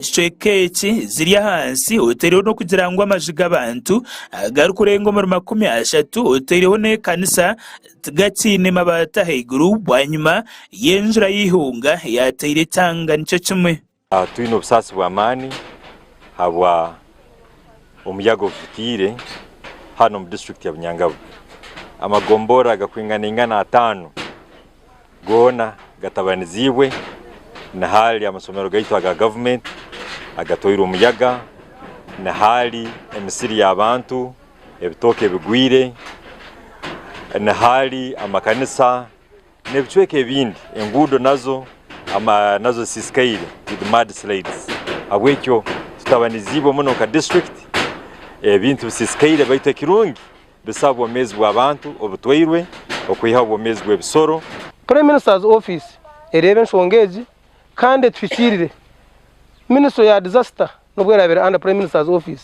Ekicweka eki ziri ahansi otaireho n'okugira ngu amaju g'abantu agarikurenga omuri 30 otaireho n'ekanisa tigakiine mabaati ahaiguru bwanyima y'enjura y'eihunga eyateire ekyanga nikyo kimwe. Twine obusaasi bw'amaani ahabwa omuyaga ogututiire hanu omu disiturikiti ya Bunyangabu. Amagomborora agakwinganaingana ataano goona gatabaniziibwe na hali amasomero gaitu aga gavumenti agatwairwe omuyaga, na hali emisiri y'abantu, ebitooke ebigwire, na hali amakanisa n'ebicweka ebindi. Enguudo nazo nazo zisiisikaire with mud slides. Ahabw'ekyo tutabaniziibwe muno nka disiturikiti, ebintu bisiisikaire baitu ekirungi Busaho bwomeezi bw'abantu obutwairwe, okwihaho obwomeezi bw'ebisoro. Prime Minister's Office ereebe enshonga egi kandi etuhikiirire. Ministry ya Disaster n'obu eraabe eri under Prime Minister's Office,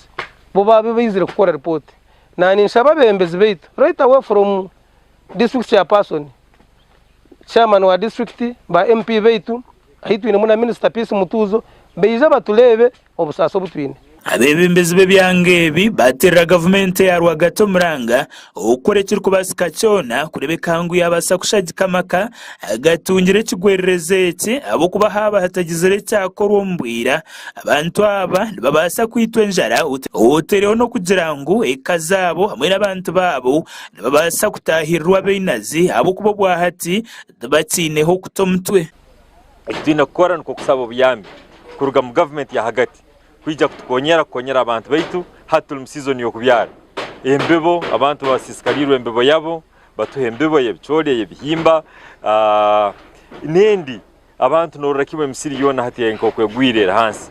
bo baabe baizire kukora report. Naanye ninshaba abeebembezi baitu right away from District Chairperson, Chairman wa District, ba MP baitu, ahi twinemu na Minisita Peace Mutuuzo, baije batureebe obusaasi obu twine. Abeebembezi b'ebyanga ebi baateerera gavumenti eya rwagati omuranga okukora ekirikubaasika kyona kureebeka ngu yaabaasa kushagika amaka agatungire ekigwererezi eki ahabw'okuba haaba hatagizire ekyakorwa omu bwira, abantu aba nibabaasa kwitwa enjara otaireho n'okugira ngu eka zaabo hamwe n'abantu baabo nibabaasa kutaahirirwa abainazi ahabw'okuba obwahati tibakiine h'okuta omutwe. Eki twine kukora nikwo kusaba obuyambi kuruga mu gavumenti ya hagati kwija kutukonyera kukonyera abantu baitu. Hati turi mu sizoni y'okubyara embibo, abantu basiisikariirwe embibo yabo, batuhe embibo ey'ebicoori, ey'ebihimba n'endi. Abantu norora kimwe emisiri yoona hati nk'oku egwire eri hansi.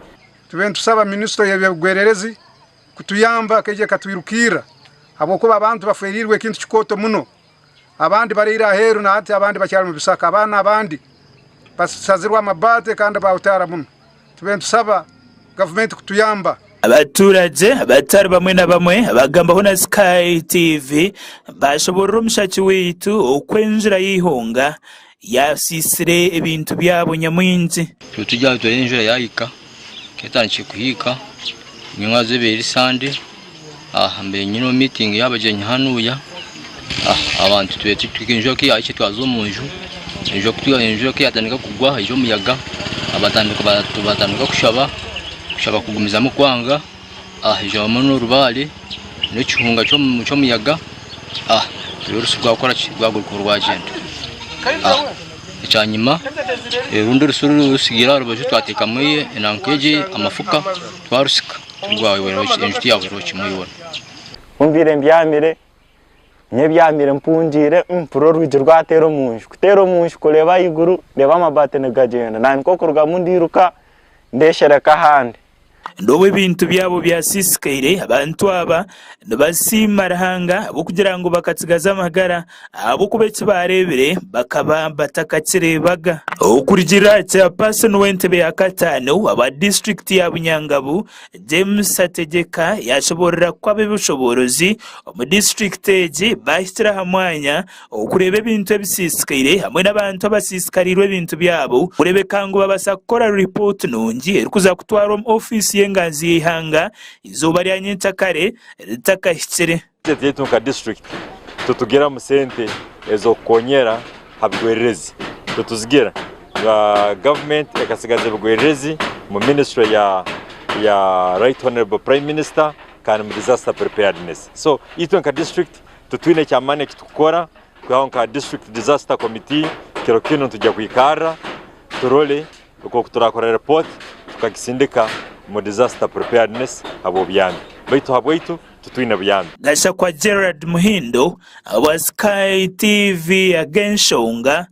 Tube nitusaba minisitule y'eby'obugwererezi kutuyamba ekaija ekatwirukirra habwokuba abantu baferiirwe ekintu kikooto muno. Abandi baraire aheeru na hati abandi bakyali mu bisaka. Abaana abandi basazirwe amabaati kandi baahutaara muno. Tube nitusaba gavumenti kutuyamba. Abaturagye abatari bamwe na bamwe abagambaho na Sky TV bashoborora omushaki waitu oku enjura y'eihunga yasiisire ebintu byabo nyamwingi. Tube turi aho tureeba enjura yaahika, etandikire kuhiika, nyowe haza ebaire eri Sande, mbaire nyine miitingi y'abagyenyi hanuya, abantu tubaire turi enjura ku yaahikire twaza omu nju, enjura ku yaatandika kugwa haija omuyaga, batandika kushaba, kushaba kugumizamu kwanga, haijamu n'orubaare n'ekihunga ky'omuyaga. Orusi rwakora ki? Rwaguruka rwagyenda. Ekyanyima orundi orusi orutsigaire aha rubaju twateekamu enanka egi amafuka twarusika enju tiyahwereho kimwe yoona. Ku mbaire mbyamire, nyebyamire mpungiire mpurira orwigi rwateera omu nju, kuteera omu nju kureeba ahaiguru ndeeba amabaati nigagyenda naanye nikwo kurugamu ndiruka ndeeshereka ahandi. N'obu ebintu byabo byasiisikaire, abantu aba nibasiima Ruhanga ahabw'okugira ngu bakatsigaza amagara ahabw'okuba eki baareebire bakaba batakakireebaga. Okurugiirira aha Chairperson w'entebe ya kataano aba disiturikiti ya Bunyangabu, James Ategeka yaashoboorora ku ab'obushoboorozi omu disiturikiti egi baahikire aha mwanya Okureeba ebintu ebisiisikaire hamwe n'abantu abasiisikariirwe ebintu byabo kureebeka ngu babaasa kukora ripooti nungi erikuza kutwarwa omu ofiisi y'enganzi y'eihanga eizooba rya nyenkyakare ritakahikire. Bajeti yaitu nka disiturikiti titugiramu sente ez'okukonyera ha bigwererezi, tituzigira. Gavumenti ekasigaza ebigwererezi omu minisitule ya Right Honourable Prime Minister kandi omu disaster preparedness. So itwe nka disiturikiti Titwine ky'amaani eki turikukora kwihaho nka District Disaster Committee kiro kinu nitwija kwikarra turole nk'oku turakora report tukagisindika omu Disaster Preparedness habw'obuyambi baitu habwaitu titwine buyambi. Gashakwa Gerald Muhindo, Awa Sky TV ag'enshonga.